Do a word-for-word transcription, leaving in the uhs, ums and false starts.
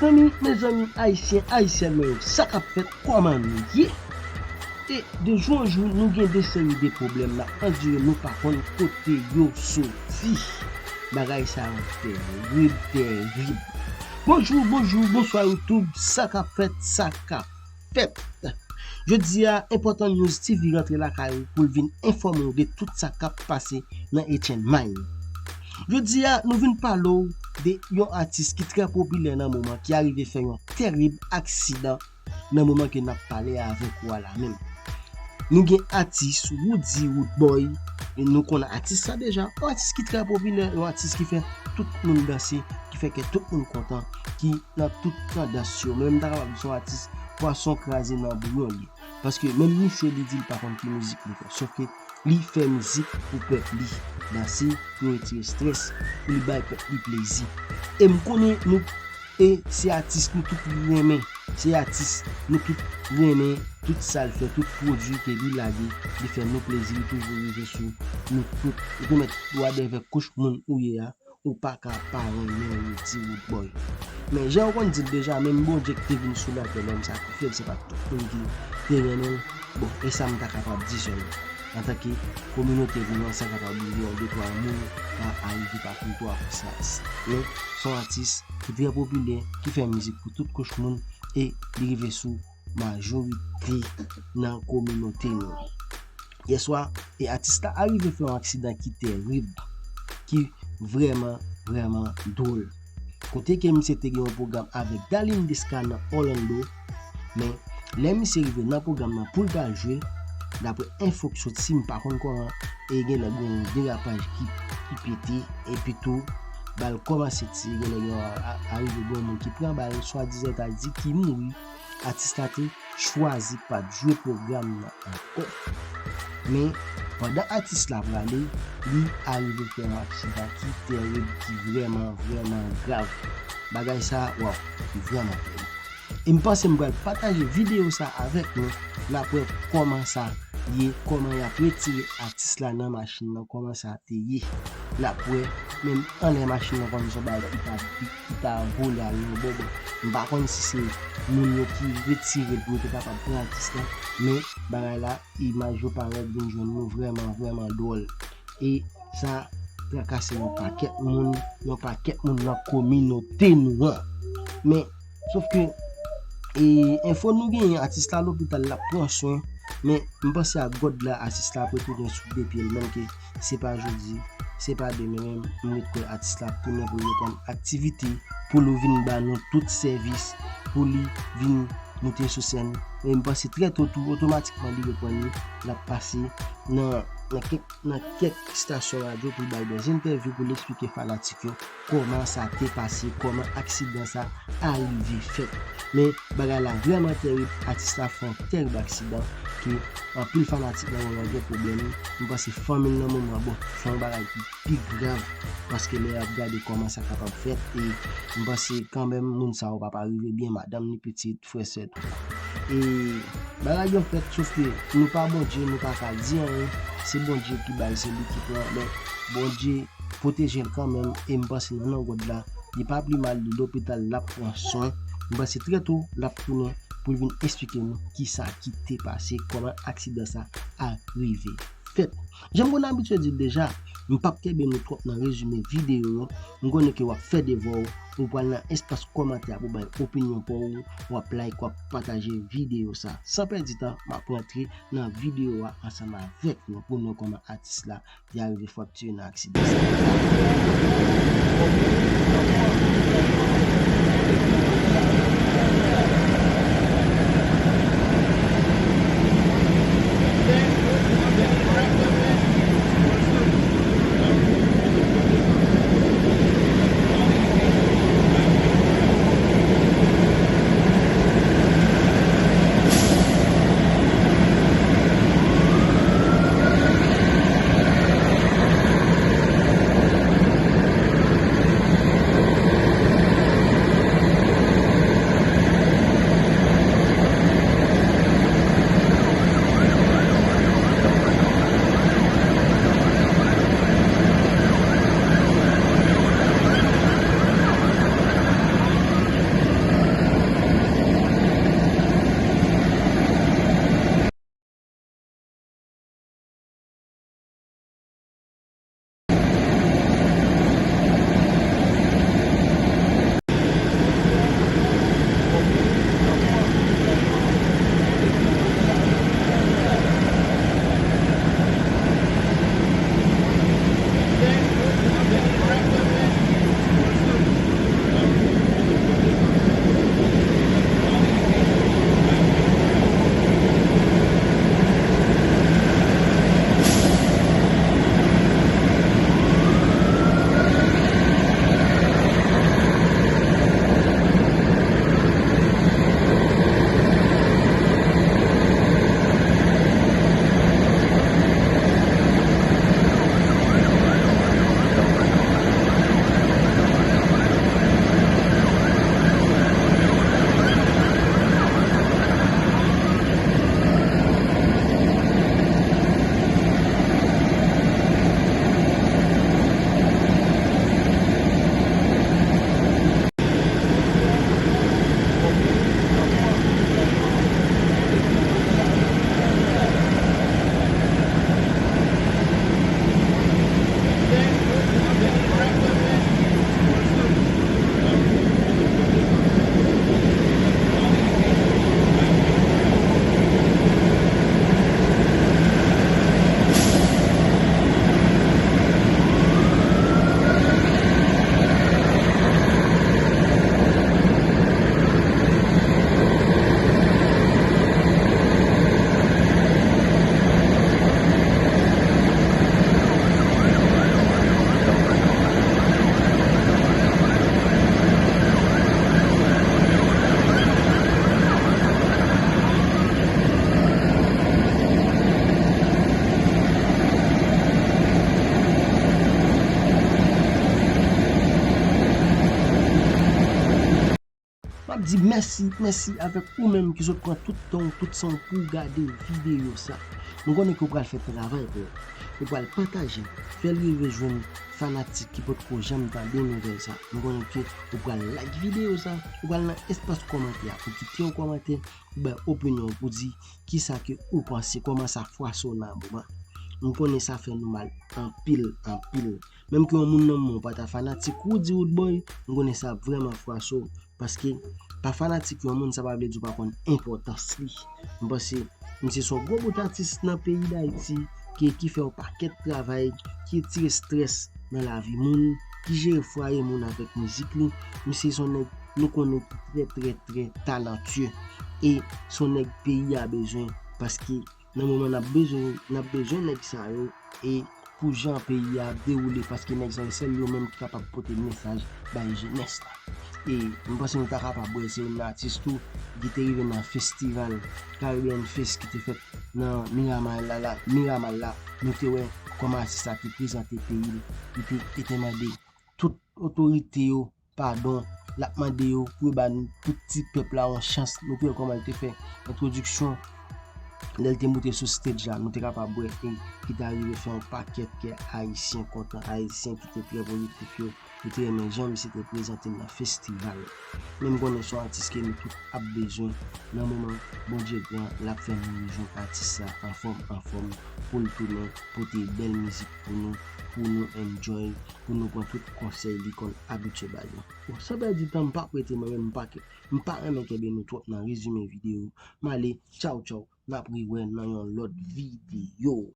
Zanmi, mezanmi, Ayisyen, Ayisyèn mwen yo, sa k ap fèt, kòman nou ye? E de jou an jou, nou gen de seri de pwoblèm n ap andire, nou pa konn kote yo soti. Bagay sa yo terib, terib. Bonjou, bonjou, bonswa YouTube, sa k ap fèt, sa k ap fèt. Jodi a, Enpòtan News T V rantre lakay ou pou l vin enfòme w de tout sa k ap pase nan H and Mind. Jodi a, nou vin pale w de yon atis ki trè popilè nan moman, ki arive fè yon terib aksidan nan moman ke n ap pale avèk ou a la menm. Nou gen atis Roody Roodboy, e nou konnen atis la deja, yon atis ki trè popilè, yon atis ki fè tout moun danse, ki fè kè tout moun kontan, ki nan tout tandans yo. Menm m ta kapab di se yon atis pwason kraze nan bouyon li. Paske menm misye li di li pa konn ki mizik li fè. Sòf ke li fè mizik pou pèp li. Danse, pou retire estrès, pou li bay pèp li plezi. E m konnen nou, e se atis nou tout renmen. Se atis nou tout renmen. Tout sa l fè, tout pwodui ke li lage, li fè nou plezi, li toujou rive sou nou tout. Ou te mèt wade avèk kouch moun ou ye a, ou pa ka pa renmen Roody Roodboy. Men jan yo konn di l deja, menm Bondye ki te vin sou latè, lòm sakrifye l, se pa tout moun ki te renmen l. Bon, e sa m ta kapab di sèlman. Antanke kominote nou an, sa kapab rive yon de twa moun pa arive pa konn twa pou sa. Men se yon atis ki trè popilè, ki fè mizik pou tout kouch moun, e li rive sou majorite nan kominote nou. Yèswa, e atis la arive fè yon aksidan ki terib, ki vrèman, vrèman dwòl. Kote ke misye te gen yon pwogram avèk Darline Desca nan Orlando, men lè misye rive nan pwogram nan pou l t al jwe, daprè enfo k soti, m pa konn kòman, e genlè gen yon derapaj ki, ki pete, epi tou, bal kòmanse tire, genlè gen a-, a-, arive gen yon moun ki pran bal, swadizan ta di ki mouri, atis la te chwazi pa t jwe pwogram nan ankò. Men, pandan atis la prale, li arive fè yon aksidan ki terib, ki vrèman, vrèman grav. Bagay sa, waw, li vrèman terib. E m panse m pral pataje videyo sa avèk nou, n ap wè kòman sa ye, kòman y ap retire atis la nan machin nan, kòman sa te ye. N ap wè, menm anlè machin nan kòm se yon bagay ki ta, ki, ki ta vole al yon bò. Bon, m pa konn si se moun yo ki retire l pou yo te kapab pran atis la, men bagay la, imaj yo parèt vin jwenn nou vrèman, vrèman dwòl. E sa trakase yon pakèt moun, yon pakèt moun nan kominote nou an. Men, sòf ke, e, enfo nou genyen, atis la lopital, l ap pran swen, men m panse a God la, atis la ap retounen sou de pye l, menm ke se pa jodi, se pa demen, men m ret kwè atis la ap tounen pou l reprann aktivite, pou l vin ba nou tout sèvis, pou li vin moute sou sèn. E m panse trè to tou, otomatikman li reprann li, l ap pase nan, nan kèk, nan kèk estasyon radyo pou l bay dè entèvyou pou l eksplike fanatik yo kòman sa te pase, kòman aksidan sa arive fèt. Men bagay la vrèman terib, atis la fè yon terib aksidan ke anpil fanatik nan moman gen pwoblèm. M panse fanmi l nan moman, bon, fè yon bagay ki pi grav, paske lè y ap gade kòman sa kapab fèt, e m panse kanmenm moun sa yo pa pa rive byen, madanm ni pitit, frè, sè, tout sa. E bagay yo fèt, sòf ke nou pa Bondye, nou pa ka di anyen, se Bondye ki bay, se li ki pran, men Bondye pwoteje l kanmenm, e m panse nan non God la, li pa pi mal, li lopital, l ap pran swen. M panse trè to, l ap tounen pou l vin eksplike nou kisa ki te pase, kòman aksidan sa arive fèt. Jan m konn abitye di l deja, m p ap kenbe nou twòp nan rezime videyo yo. M konnen ke w ap fè devwa w, ou pral nan espas kòmantè a pou bay opinyon pa w, w ap like, w ap pataje videyo sa. San pèdi tan, m ap rantre nan videyo a ansanm avèk nou pou nou wè kòman atis la te arive fraktire nan aksidan sa. M ap di mèsi, mèsi avèk ou menm ki sot pran tout tan w, tout san w pou w gade videyo sa. M konnen ke w pral fè travay pou w. Ou pral pataje, fè l rive jwenn fanatik ki potko janm tande nouvèl sa. M konnen ke ou pral like videyo sa, ou pral nan espas kòmantè a, pou kite yon kòmantè, pou bay opinyon w, pou di kisa ke ou panse, kòman sa fwaso w nan moman. M konnen sa fè nou mal anpil, anpil. Menm ke yon moun nan moman w pa ta fanatik Roody Roodboy, m konnen sa ap vrèman fwaso w. Paske pa fanatik yon moun, sa pa vle di w pa konn enpòtans li. M panse misye se yon gwo bout atis nan peyi Dayiti ki, ki fè yon pakèt travay, ki retire strès nan lavi moun, ki jere fwaye moun avèk mizik li. Misye se yon nèg nou konnen ki trè, trè, trè talantye. E se yon nèg peyi a bezwen, paske nan moman n ap bezwen, n ap bezwen nèg sa yo, e pou jan peyi a ap dewoule, paske nèg sa yo sèl yo menm ki kapab pote mesaj bay jenès la. E m panse nou ta kapab wè se youn nan atis tou ki te rive nan festival Caribbean Fest ki te fèt nan Miramar la, la, Miramar la. Nou te wè kòman atis la te prezante peyi l, li te, li te mande tout otorite yo padon, l ap mande yo pou yo ba nou tout ti pèp la yon chans. Nou te wè kòman l te fè entwodiksyon lè l te moute sou stage la, nou te kapab wè e ki ta rive fè yon pakèt kè ayisyen kontan, ayisyen ki te trè pozitif yo, yo te renmen jan misye te prezante l nan festival. Men m konnen se yon atis ke nou tout ap bezwen nan moman Bondye gran, l ap fè nou rejwenn atis sa anfòm, anfòm, pou l tounen pote bèl mizik pou nou, pou nou enjoy, pou nou pran tout konsèy li konn abitye ba nou. Bon, san pèdi tan, m p ap rete, mwen menm m pa ke, m pa renmen kenbe nou twòp nan rezime videyo. M ale, tchaw tchaw, n ap rewè nan yon lòt videyo.